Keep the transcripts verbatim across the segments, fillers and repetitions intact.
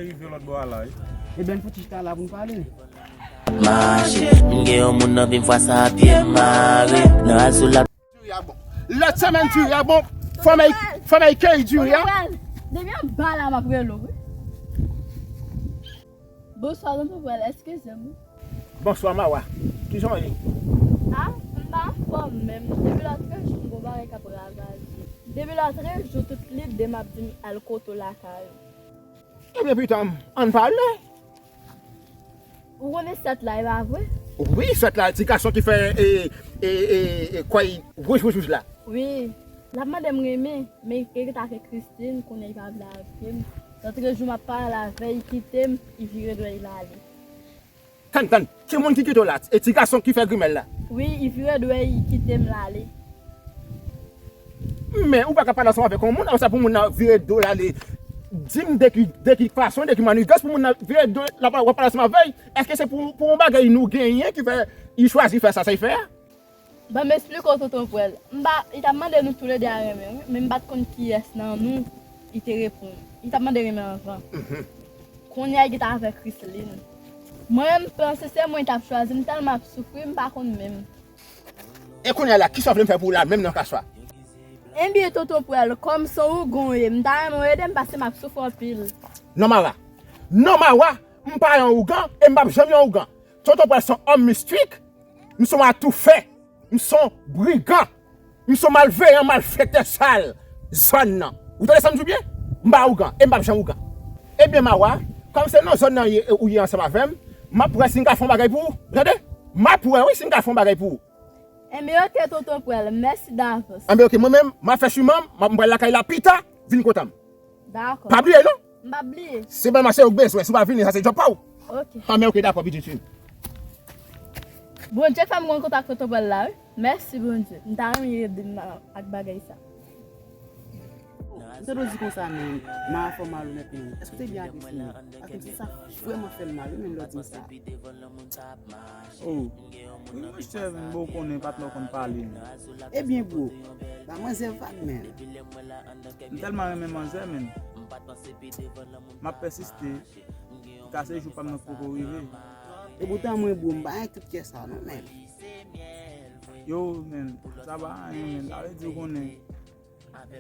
Rive lòt bò a la, wi. Ebyen, n fouti chita la pou n pale. Mache, m gen yon moun nan vi m fwa sa a pye m mare. Nan al sou la. Diri a bon. Lòt semèn diri a bon. Fò m al, fò m al keri diri a. Depi anba la m ap rele w, wi. Bonswa, tonton Pwèl, eskize m. Bonswa, Mawa. Kijan w ye? A, m pa anfòm menm. Depi lòtrejou, m gon bagay k ap ravaje. Depi lòtrejou, tout lide m ap di m al kote w lakay ou. Ebyen, pitanm, ann pale. Ou konnen sèt la, e pa vre? Wi, sèt la, ti gason ki fè, e, e, e, e, kway wouj, wouj, wouj la. Wi, l ap mande m renmen, men li gentan fè Christine, kounye a li pa vle avèk m. Lòtrejou, m ap pale avè l, li kite m, li vire do l, li ale. Tann, tann, ki moun ki kite w la? E ti gason ki fè grimèl la? Wi, li vire do l, li kite m, l ale. Men, ou pa ka pale ansanm avèk yon moun, apre sa pou moun nan vire do l ale. Di m de ki, de ki fason, de ki mannigans pou moun nan vire do l, w ap pale ansanm avè l. Èske se pou, pou yon bagay nou genyen ki fè li chwazi fè sa, sa l fè a? Ban m esplike w, tonton Pwèl. M pa, li t ap mande nou toulede a renmen, wi, men m pa t konn kiyès nan nou li te reponn. Li t ap mande renmen anvan. Mhm. Kounye a, li gentan avèk Chrisline. Mwen menm, m panse se mwen li t ap chwazi, m tèlman ap soufri, m pa konn menm. E kounye a la, kisa w vle m fè pou ou la, menm nan ka swa? Ebyen, tonton Pwèl, kòm se yon ougan w ye, m ta renmen w ede m, paske m ap soufri anpil. Non, Mawa. Non, Mawa, m pa yon ougan, e m p ap janm yon ougan. Tonton Pwèl se yon òm mistik, m se yon atoufè, m se yon brigan, m se yon malveyan, malfektè sal zòn nan. Ou tande sa m di w byen? M pa ougan, e m p ap janm ougan. Ebyen, Mawa, kòm se nan zòn nan ye, ou ye ansanm avè m, m ap wè si m ka fè yon bagay pou ou. Tande? M ap wè, wi, si m ka fè yon bagay pou ou. Enben, oke, tonton Pwèl, mèsi davans. Enben, oke, mwen menm, m ap fè chimen m, m ap, m pral lakay la pita, vin kote m. Dakò. Pa bliye, non? M p ap bliye. Se pa mache ou bezwen, si w pa vini, sa se djòb pa w. Oke. Enben, oke, dakò, pitit fi m. Bondye fè m konn kontak tonton Pwèl la, wi. Mèsi, Bondye. M ta renmen ede m ak bagay sa. M tande w di konsa, men, m a fè w mal onèt, men. Èske w te byen agrese m? Paske di sa vrèman fè m mal, wi, menm lè w di m sa. Oh, wi, monchè, men, bon, ou konnen, patnè w konn pale, men. Ebyen, bro, ba manzè vag, men. M tèlman renmen manzè, men. M ap pèsiste. Kase jou pa m nan poko rive. E poutan, mwen, bro, m pa gen tout kè sa, non, men. Yo, men, sa pa anyen, men. Sa vle di, ou konnen.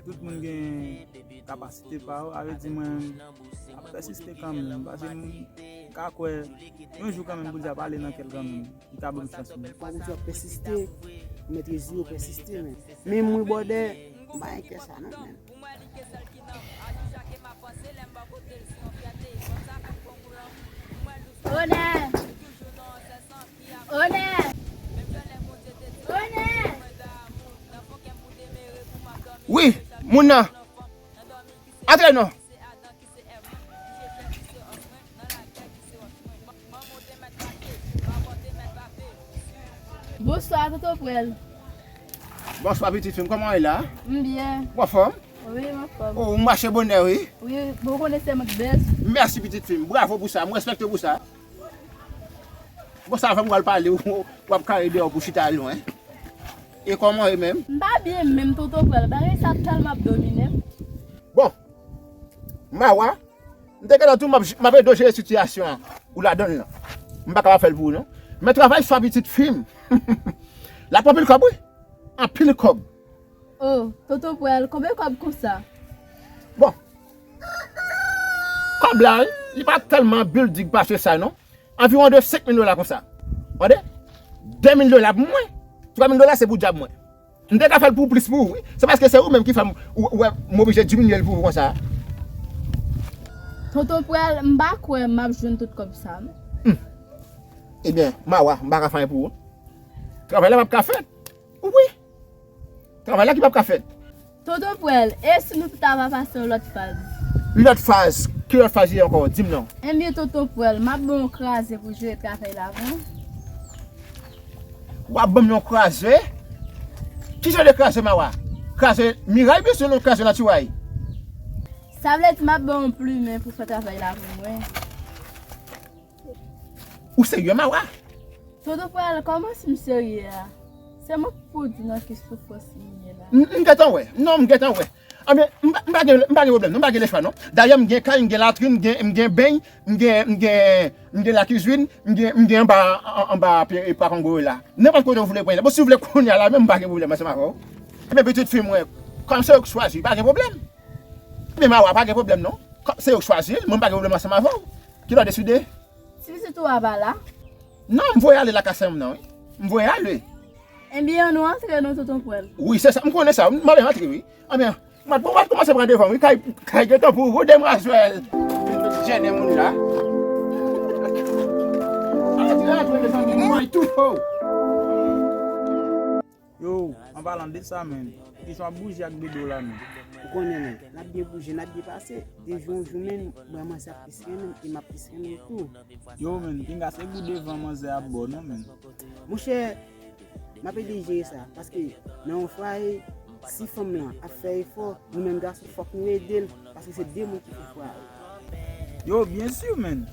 Tout moun gen kapasite pa yo, sa vle di mwen, m ap pèsiste kanmenm, paske m ka kwè, yon jou kanmenm, Bondye ap ale nan kè l kanmenm, li ka ban m chans mwen. Fò Bondye ap pèsiste, ou mèt rezile w pèsiste, men. Men mwen, brother, m pa gen kè sa non, men. Onè! Onè! Onè! Wi, moun nan. Antre non. Bonswa, tonton Pwèl. Bonswa, pitit fi m. Kòman w ye la? M byen. Ou anfòm? Wi, m anfòm. Oh, ou mache bonè, wi. Wi, bon, ou konnen se mwen k bèz. Mèsi, pitit fi m. Bravo pou sa. M respekte w pou sa. Bon, sa fè m pral pale, w, w ap kare deyò pou chita lwen. E kòman w ye menm? M pa byen menm, tonton Pwèl. Bagay sa tèlman ap domine m. Bon, Mawa, m te gentan di w m ap, m ap ede w jere sitiyasyon an ou ladan l lan. M pa kapab fè l pou ou, non. Men travay swa pitit fi m. L ap anpil kòb, wi. Anpil kòb. Oh, tonton Pwèl, konbyen kòb konsa? Bon. Kòb la, wi, li pa tèlman building pase sa, non. Anviwon de senk mil dola konsa. Tande? De mil dola pou mwen. Twa mil dola se pou dyab mwen. M te ka fè l pou plis pou ou, wi. Se paske se ou menm ki fè m, ou, ou wè, m oblije diminye l pou ou konsa. Tonton Pwèl, m pa kwè m ap jwenn tout kòb sa, non. Hmm. Ebyen, Mawa, m pa ka fè anyen pou ou. Travay la p ap ka fèt. Wi. Travay la ki p ap ka fèt. Tonton Pwèl, e si nou ta va pase yon lòt faz? Lòt faz? Ki lòt faz li ye ankò? Di m non. Enben, tonton Pwèl, m ap ban w yon kraze pou jere travay la pou mwen. W ap ban m yon kraze? Ki jan de kraze, Mawa? Kraze miray oubyen se yon kraze natiray? Sa vle di m ap ban w yon plimen pou fè travay la pou mwen. Ou serye, Mawa? Tonton Pwèl, kòman si m serye a? Se mwen k pou di nan ki soufrans m ye la. M, m gentan wè. Non, m gentan wè. Anben, m pa, m pa gen, m pa gen pwoblèm, non, m pa gen lechwa, non. Dayè, m gen kay, m gen latrin, m gen, m gen beny, m gen, m gen, m gen lakizin, m gen, m gen anba, an- anba pye, e, pa kongoye la. Nenpòt kote w vle pran l. Bon, si w vle kounye a la, menm m pa gen pwoblèm ansanm avè w. Ebyen, pitit fi mwen, kòm se ou k chwazi, pa gen pwoblèm. Men Mawa, pa gen pwoblèm, non. Kòm se ou k chwazi l, mwen m pa gen pwoblèm ansanm avè w. Kilè w deside? Si pitit ou a pa la? Non, m voye ale lakay sè m nan, wi. M voye ale. Ebyen, ann nou antre non, tonton Pwèl. Wi, se sa. M konnen sa. M ap antre, wi. Anben, m ap, m ap kòmanse pran devan, wi. Kay, kay gentan pou ou, demwazèl. Jèn moun la. Antre, antre, mezanmi, m tou cho. Yo, an palan de sa, menn, kesyon ap bouje ak Dodo la, menn. Ou konnen, menn, n ap byen bouje, n ap byen pase. De jou an jou, menn, mwen manzè ap plis renmen m, e m ap plis renmen l tou. Yo, menn, pinga se gou devan manzè ap bo, non, menn. Monchè, m ap ede jere sa, paske nan yon fwaye, si fanm lan ap fè efò, nou menm gason, fòk nou ede l, paske se de moun ki fè fwaye. Yo, byen si, menn.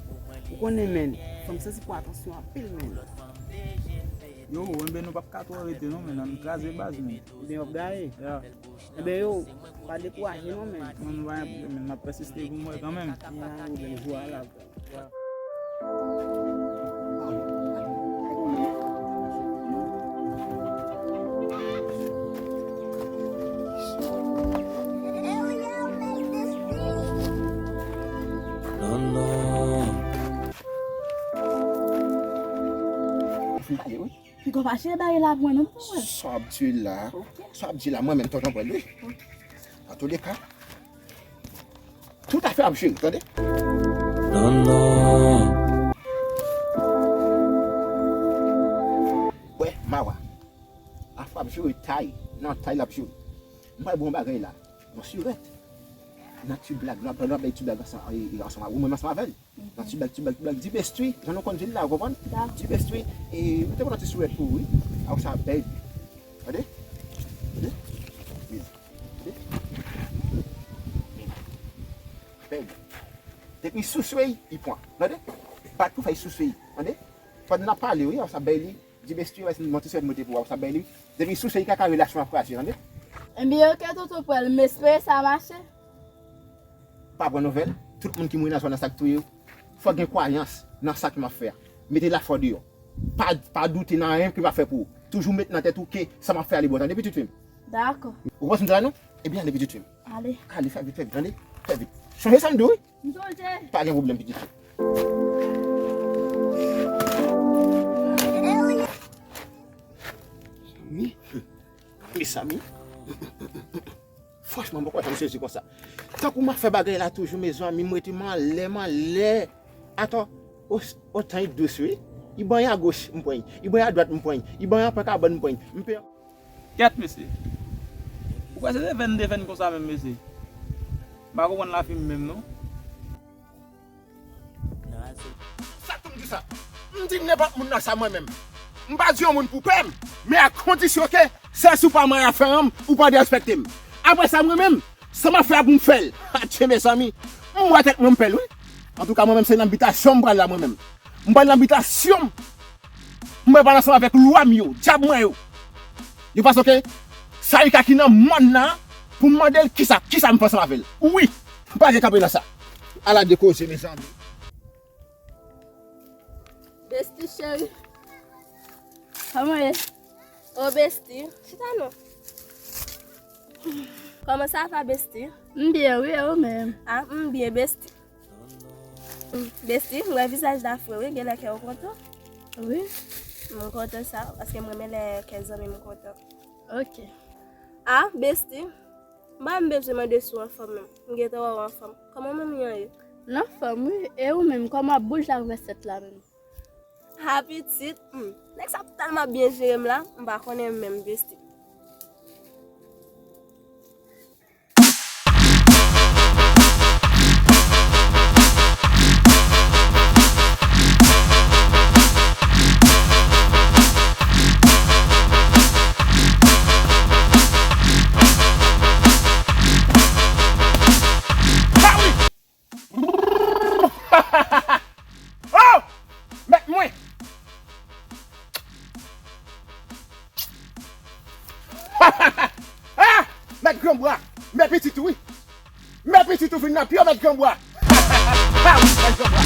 Ou konnen, menn, fanm santi pran atansyon anpil, menn. Yo, enben nou p ap ka twò rete non, menn, ann kraze baz, menn. Ebyen, w ap gaye. Ya. Enben, yo, pa dekouraje non, menn. Mwen, nou pa gen pwoblèm, menn, m ap pèsiste pou mwen kanmenm. Ya, ebyen, jou a la, bro. Ya. Non, non. Fouye, wi. Piga pa chèche bagay la pou mwen non, pou mwen. Sa w ap di la, sa w ap di la, mwen menm tonton Pwèl, wi. Antouleka, tout afè ap jere, tande? Non, non. Wè, Mawa. Afè ap jere tay, nan tay l ap jere. M pral ba w yon bagay la, yon sirèt. Nan ti blag, nou ap, nou ap bay ti blag ansanm, e, e, ansanm, ou menm ansanm avè l. Nan ti blag, ti blag, ti blag, di Besti, jan nou konn di l la, ou konprann? Di Besti, e, mete pou nan ti sirèt pou ou, wi. Ak sa, bèl. Tande? Tande? Tande? Bèl. Depi souswe, li pran. Tande? Bat pou fè l souswe. Tande? Pandan n ap pale, wi, ak sa, bèl. Di Besti, wè, se yon ti sèl mwen te pou w, sa bèl, wi. Depi sou se li kaka relasyon ap kraze, tande? Ebyen, oke, tonton Pwèl, m espere sa mache. Pa pran nouvèl, tout moun ki mouri nan zòn nan, sa k touye yo, fò gen kwayans nan sa ke m ap fè a. Mete lafwa deyò. Pa, pa doute nan anyen ke m ap fè pou ou. Toujou met nan tèt ou ke sa m ap fè a li bon, tande, pitit fi m? Dakò. Ou konprann sa m di la, non? Ebyen, ale, pitit fi m. Ale. Ale, fè vit, fè vit, tande? Fè vit. Sonje sa m di w, wi. M sonje. Pa gen pwoblèm, pitit fi m. Mezanmi. Mezanmi. Franchman, m poko janm sezi konsa. Tankou m ap fè bagay la toujou, mezanmi, m rete m anlè, m anlè. Atò, o, otan li dous, wi. Li ban yon agoch, m pran li. Li ban yon adwat, m pran li. Li ban yon pran kabann, m pran li. M pe Kèt, mesye. Ou kwè se devenn, devenn konsa menm, mesye? M pa konprann lafi m menm, non. Sa k fè m di sa? M di nenpòt moun nan sa mwen menm. M pa di yon moun pou pè m, men a kondisyon ke sèl si w pa manyen afè an m, ou pa derespekte m. Apre sa, mwen menm, sa m ap fè a pou m fè l. Adje, mezanmi. M wè tèt mwen m pè l, wi. Antouka, mwen menm, se nan bitasyon m pral la, mwen menm. M pral nan bitasyon m. M pral pale ansanm avèk lwa m yo, dyab mwen yo. Yo panse ke sa Rika ki nan mòn nan pou m mande l kisa, kisa m fè ansanm avè l. Wi, m pa gen kanpe nan sa. Ala de koze, mezanmi. Besti cheri. Kòman w ye? O Besti, chita non. Kòman sa va, Besti? M byen, wi, e ou menm? Ah, m byen, Besti. Besti, m wè vizaj la fre wi, genlè kè w kontan. Wi. M kontan sa, paske m renmen lè kè zanmi m kontan. Ok. Ah, Besti, m pa m bezwen mande si w anfòm menm. M gentan wè w anfòm. Kòman manmi an ye? L anfòm wi. E ou menm, kòman ap boule ak resèt la menm? Ah, pitit, hmm. Nèg sa ap tèlman byen jere m la, m pa konnen menm, Besti. Oh! Mèt mwen! Mèt Granbwa. Ha wi, Mèt Granbwa.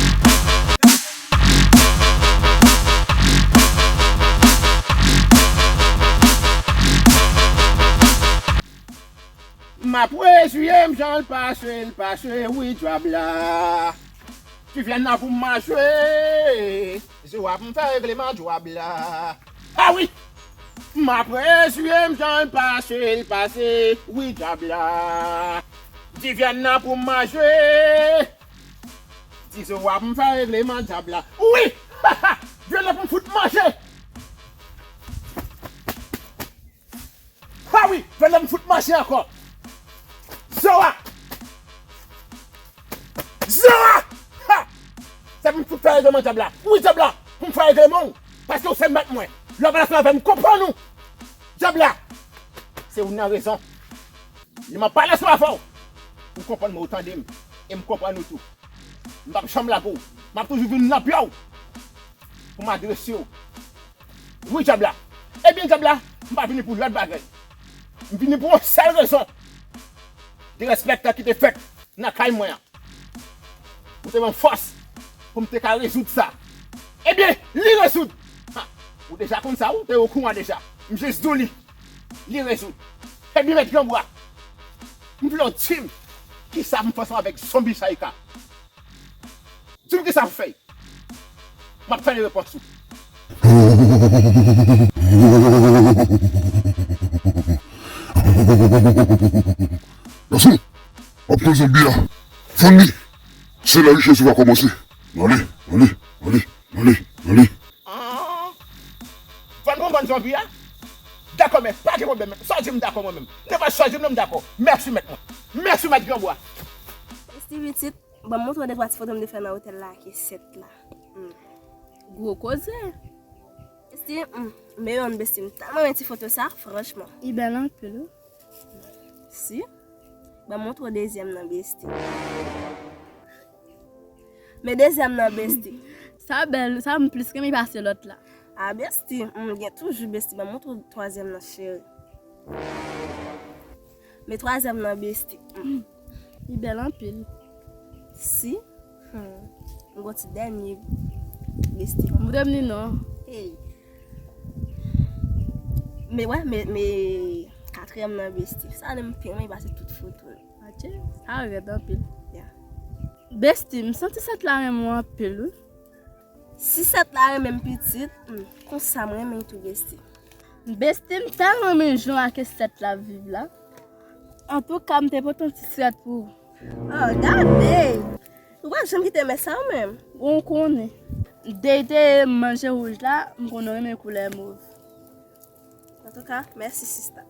M ap reziye m jan l pase, l pase, wi, djab la. Ti vyann nan pou m mache. Zo a pou m fè regleman djab la. Ah wi! M ap reziye m jan l pase, l pase, wi, djab la. Di vyann nan pou m manje. Di zo a pou m fè regleman djab la. Wi! Vyann nan pou m fout manje. Ha wi, vyann nan m fout manje ankò. Zo a! Zo a! Ha! Sa pou m fout fè regleman djab la. Wi, djab la! Pou m fè regleman w. Paske w se mèt mwen. Lè w pale ansanm avè m, m konprann ou. Djab la! Se ou nan rezon. Lè m ap pale ansanm avè w, ou konprann mwen, ou tande m. E m konprann ou tou. M p ap janm lage w. M ap toujou vin nan pye w. Pou m adrese w. Wi, djab la. Ebyen, djab la, m pa vini pou lòt bagay. M vini pou yon sèl rezon. Derespèktan ki te fèt nan kay mwen an. Ou te ban m fòs pou m te ka rezoud sa. Ebyen, li rezoud. Ha, ou deja konn sa, ou te okouran deja. M jis di w li. Li rezoud. Ebyen, Mèt Granbwa, m vle w di m kisa pou m fè ansanm avèk zonbi sa, Ika. Di m kisa pou fè. M ap tann repons ou. Gason, w ap pran zonbi a. Fann li. Se la riches ou va kòmanse. Ale, ale, ale, ale, ale. Fann pran bann zonbi a. Dakò, men pa gen pwoblèm. Sa w di m dakò mwen menm. Nenpòt sa w di m nan m dakò. Mèsi mèt mwen. Mèsi mèt Granbwa. Esti pitit, ban m montre w de twa ti foto m te fè nan otèl la ak Esèt la. Hmm. Gwo koze. Esti, hmm, men yon besti, m tèlman renmen ti foto sa, franchman. Li bèl anpil, wi. Si. Ban m montre w dezyèm nan, besti. Men dezyèm nan, besti. Sa bèl, sa m plis renmen pase lòt la. A, besti, m gen toujou, besti. Ban m montre w twazyèm nan, cheri. Men twazyèm nan, besti. Mm. Li bèl anpil. Si. Hmm. M gon ti dènye, besti. M renmen li non. Hey. Men wè, men, men katriyèm nan, besti. Sa li m pi renmen pase tout foto yo. Atye, sa rèd anpil. Ya. Besti, m santi sèt la renmen w anpil, wi. Si sèt la renmen m pitit, hmm, konsa m renmen l tou, besti. Besti, m tèlman renmen jan w ak sèt la viv la. Antouka, m te pote yon ti sèt pou ou. Oh, gade! Ou pa janm kite men sa ou menm. Ou konnen. Depi te manje wouj la, m konnen w renmen koulè mov. Antouka, mèsi sista.